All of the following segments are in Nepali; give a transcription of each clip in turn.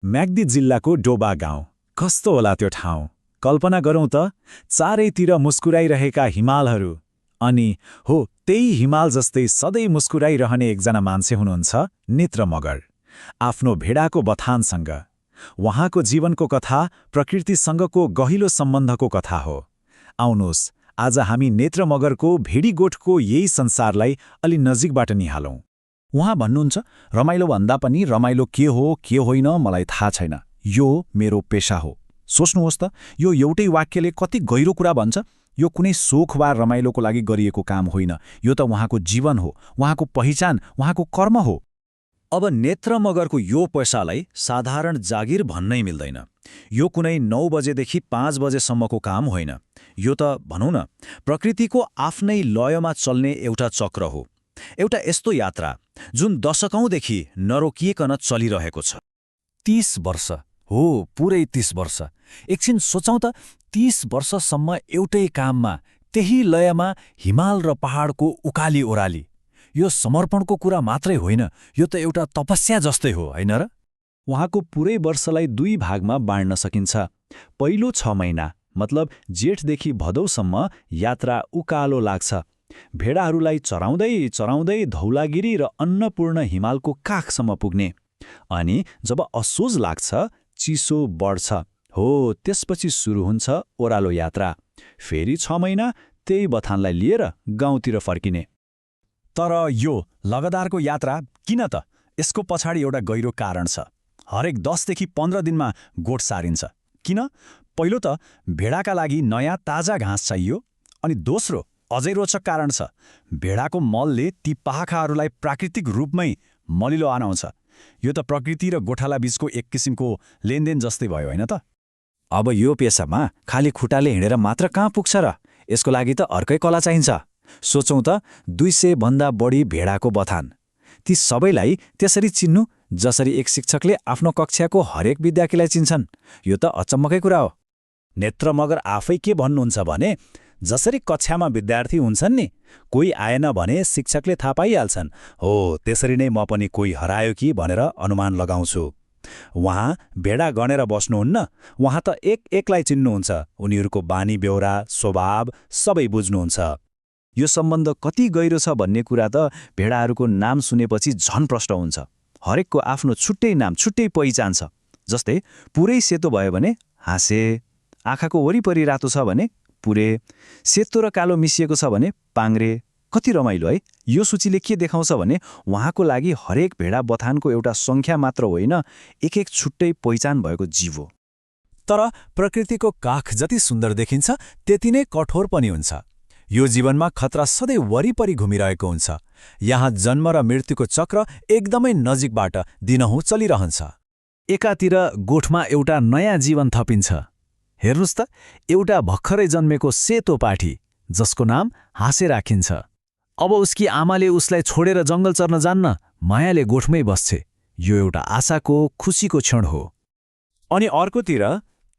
म्याग्दी जिल्लाको डोबा गाउँ। कस्तो होला त्यो ठाउँ? कल्पना गरौँ त, चारैतिर मुस्कुराइरहेका हिमालहरू। अनि हो, त्यही हिमाल जस्तै सधैँ मुस्कुराइरहने एकजना मान्छे हुनुहुन्छ, नेत्र मगर। आफ्नो भेडाको बथानसँग। उहाँको जीवनको कथा प्रकृतिसँगको गहिलो सम्बन्धको कथा हो। आउनुहोस्, आज हामी नेत्र मगरको भेडीगोठको यही संसारलाई अलि नजिकबाट निहालौँ। उहाँ भन्नुहुन्छ, रमाइलो भन्दा पनि रमाइलो के हो के होइन मलाई थाहा छैन, यो मेरो पेशा हो। सोच्नुहोस् त, यो एउटै वाक्यले कति गहिरो कुरा भन्छ। यो कुनै सोख वा रमाइलोको लागि गरिएको काम होइन, यो त उहाँको जीवन हो, उहाँको पहिचान, उहाँको कर्म हो। अब नेत्र मगरको यो पेशालाई साधारण जागिर भन्नै मिल्दैन। यो कुनै 9 बजेदेखि 5 बजेसम्मको काम होइन। यो त भनौँ न, प्रकृतिको आफ्नै लयमा चल्ने एउटा चक्र हो। एउटा यस्तो यात्रा जुन दशकौँदेखि नरोकिएकन चलिरहेको छ। 30 वर्ष हो, पुरै 30 वर्ष। एकछिन सोचौँ त, 30 वर्षसम्म एउटै काममा, त्यही लयमा, हिमाल र पहाडको उकाली ओह्राली। यो समर्पणको कुरा मात्रै होइन, यो त एउटा तपस्या जस्तै हो, होइन र? उहाँको पुरै वर्षलाई 2 भागमा बाँड्न सकिन्छ। पहिलो 6 महिना, मतलब जेठदेखि भदौसम्म यात्रा उकालो लाग्छ। भेडाहरूलाई चराउँदै चराउँदै धौलागिरी र अन्नपूर्ण हिमालको काखसम्म पुग्ने। अनि जब असोज लाग्छ, चिसो बढ्छ, हो त्यसपछि सुरु हुन्छ ओह्रालो यात्रा। फेरि 6 महिना त्यही बथानलाई लिएर गाउँतिर फर्किने। तर यो लगातारको यात्रा किन त? यसको पछाडि एउटा गहिरो कारण छ। हरेक 10देखि 15 दिनमा गोठ सारिन्छ। किन? पहिलो त भेडाका लागि नयाँ ताजा घाँस चाहियो। अनि दोस्रो, अझै रोचक कारण छ, भेडाको मलले ती पाखाहरूलाई प्राकृतिक रूपमै मलिलो बनाउँछ। यो त प्रकृति र गोठाला बीचको एक किसिमको लेनदेन जस्तै भयो, होइन त? अब यो पेसामा खाली खुट्टाले हिँडेर मात्र कहाँ पुग्छ र? यसको लागि त अर्कै कला चाहिन्छ। सोचौँ त, 200 भन्दा बढी भेडाको बथान। ती सबैलाई त्यसरी चिन्नु जसरी एक शिक्षकले आफ्नो कक्षाको हरेक विद्यार्थीलाई चिन्छन्, यो त अचम्मकै कुरा हो। नेत्र मगर आफै के भन्नुहुन्छ भने, जसरी कक्षामा विद्यार्थी हुन्छन् नि, कोही आएन भने शिक्षकले थाहा पाइहाल्छन्। हो, त्यसरी नै म पनि कोही हरायो कि भनेर अनुमान लगाउँछु। उहाँ भेडा गनेर बस्नुहुन्न, उहाँ त एक एकलाई चिन्नुहुन्छ। उनीहरूको बानी बेहोरा, स्वभाव सबै बुझ्नुहुन्छ। यो सम्बन्ध कति गहिरो छ भन्ने कुरा त भेडाहरूको नाम सुनेपछि झन प्रष्ट हुन्छ। हरेकको आफ्नो छुट्टै नाम, छुट्टै पहिचान छ। जस्तै पुरै सेतो भयो भने हाँसे, आँखाको वरिपरि रातो छ भने पुरे, सेतो र कालो मिसिएको छ भने पाङ्ग्रे। कति रमाइलो है? यो सूचीले के देखाउँछ भने उहाँको लागि हरेक भेडा बथानको एउटा सङ्ख्या मात्र होइन, एक एक छुट्टै पहिचान भएको जीव हो। तर प्रकृतिको काख जति सुन्दर देखिन्छ, त्यति नै कठोर पनि हुन्छ। यो जीवनमा खतरा सधैँ वरिपरि घुमिरहेको हुन्छ। यहाँ जन्म र मृत्युको चक्र एकदमै नजिकबाट दिनहुँ चलिरहन्छ। एकातिर गोठमा एउटा नयाँ जीवन थपिन्छ। हेर्नुस् त, एउटा भर्खरै जन्मेको सेतो पाठी, जसको नाम हाँसे राखिन्छ। अब उसकी आमाले उसलाई छोडेर जङ्गल चर्न जान्न, मायाले गोठमै बस्छे। यो एउटा आशाको, खुसीको क्षण हो। अनि अर्कोतिर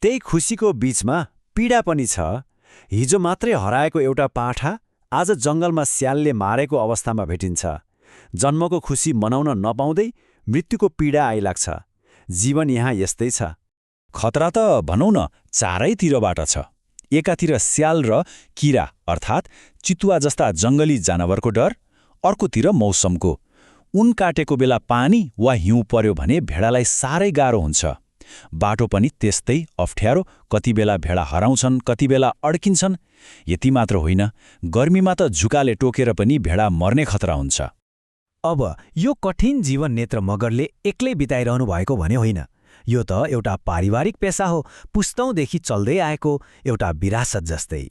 त्यही खुसीको बीचमा पीडा पनि छ। हिजो मात्रै हराएको एउटा पाठा आज जङ्गलमा स्यालले मारेको अवस्थामा भेटिन्छ। जन्मको खुसी मनाउन नपाउँदै मृत्युको पीडा आइलाग्छ। जीवन यहाँ यस्तै छ। खतरा त भनौँ न चारैतिरबाट छ। एकातिर स्याल र किरा अर्थात् चितुवा जस्ता जङ्गली जानवरको डर, अर्कोतिर मौसमको। उन काटेको बेला पानी वा हिउँ पर्यो भने भेडालाई साह्रै गाह्रो हुन्छ। बाटो पनि त्यस्तै अप्ठ्यारो, कति बेला भेडा हराउँछन्, कति बेला अड्किन्छन्। यति मात्र होइन, गर्मीमा त झुकाले टोकेर पनि भेडा मर्ने खतरा हुन्छ। अब यो कठिन जीवन नेत्र मगरले एक्लै बिताइरहनु भएको भने होइन। यो त एउटा पारिवारिक पेशा हो, पुस्तौँदेखि चल्दै आएको एउटा विरासत जस्तै।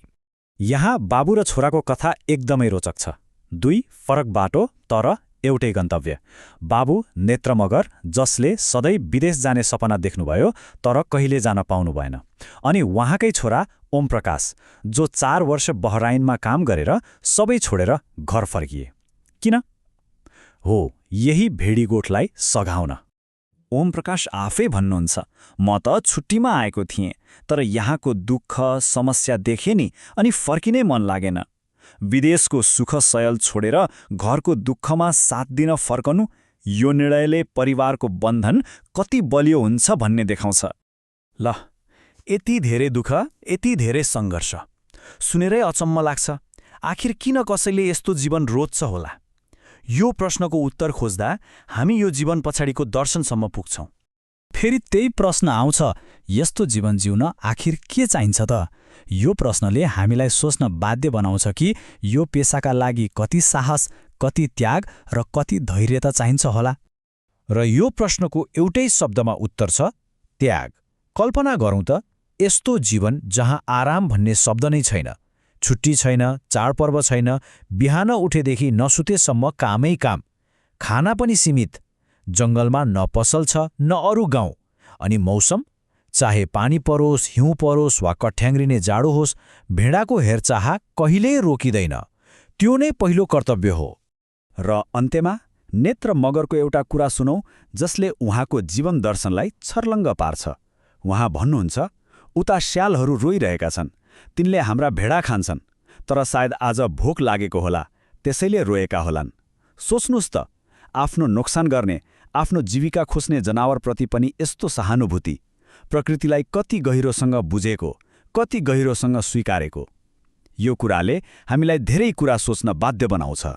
यहाँ बाबु र छोराको कथा एकदमै रोचक छ। 2 फरक बाटो तर एउटै गन्तव्य। बाबु नेत्र मगर, जसले सधैँ विदेश जाने सपना देख्नुभयो तर कहिले जान पाउनु भएन। अनि उहाँकै छोरा ओम प्रकाश, जो 4 वर्ष बहराइनमा काम गरेर सबै छोडेर घर फर्किए। किन? हो, यही भेडीगोठलाई सघाउन। ओम प्रकाश आफै भन्नुहुन्छ, म त छुट्टीमा आएको थिएँ, तर यहाँको दुःख समस्या देखेँ नि, अनि फर्किनै मन लागेन। विदेशको सुख सयल छोडेर घरको दुःखमा साथ दिन फर्कनु यो निर्णयले परिवारको बन्धन कति बलियो हुन्छ भन्ने देखाउँछ। ल, यति धेरै दुःख, यति धेरै सङ्घर्ष सुनेरै अचम्म लाग्छ। आखिर किन कसैले यस्तो जीवन रोज्छ होला? यो प्रश्नको उत्तर खोज्दा हामी यो जीवन पछाडिको दर्शनसम्म पुग्छौं। फेरि त्यही प्रश्न आउँछ, यस्तो जीवन जिउन आखिर के चाहिन्छ त? यो प्रश्नले हामीलाई सोच्न बाध्य बनाउँछ कि यो पेसाका लागि कति साहस, कति त्याग र कति धैर्यता चाहिन्छ होला। र यो प्रश्नको एउटै शब्दमा उत्तर छ, त्याग। कल्पना गरौँ त, यस्तो जीवन जहाँ आराम भन्ने शब्द नै छैन, छुट्टी छैन, चाडपर्व छैन, बिहान उठेदेखि नसुतेसम्म कामै काम, खाना पनि सीमित, जङ्गलमा न पसल छ न अरू गाउँ, अनि मौसम चाहे पानी परोस्, हिउँ परोस् वा कठ्याङ्ग्रिने जाडो होस्, भेडाको हेरचाह कहिल्यै रोकिँदैन। त्यो नै पहिलो कर्तव्य हो। र अन्त्यमा नेत्र मगरको एउटा कुरा सुनौ जसले उहाँको जीवन दर्शनलाई छर्लङ्ग पार्छ। उहाँ भन्नुहुन्छ, उता स्यालहरू रोइरहेका छन्, तिनले हाम्रा भेडा खान्छन्, तर सायद आज भोक लागेको होला, त्यसैले रोएका होलान्। सोच्नुस् त, आफ्नो नोक्सान गर्ने, आफ्नो जीविका खोज्ने जनावरप्रति पनि यस्तो सहानुभूति, प्रकृतिलाई कति गहिरोसँग बुझेको, कति गहिरोसँग स्वीकारेको। यो कुराले हामीलाई धेरै कुरा सोच्न बाध्य बनाउँछ।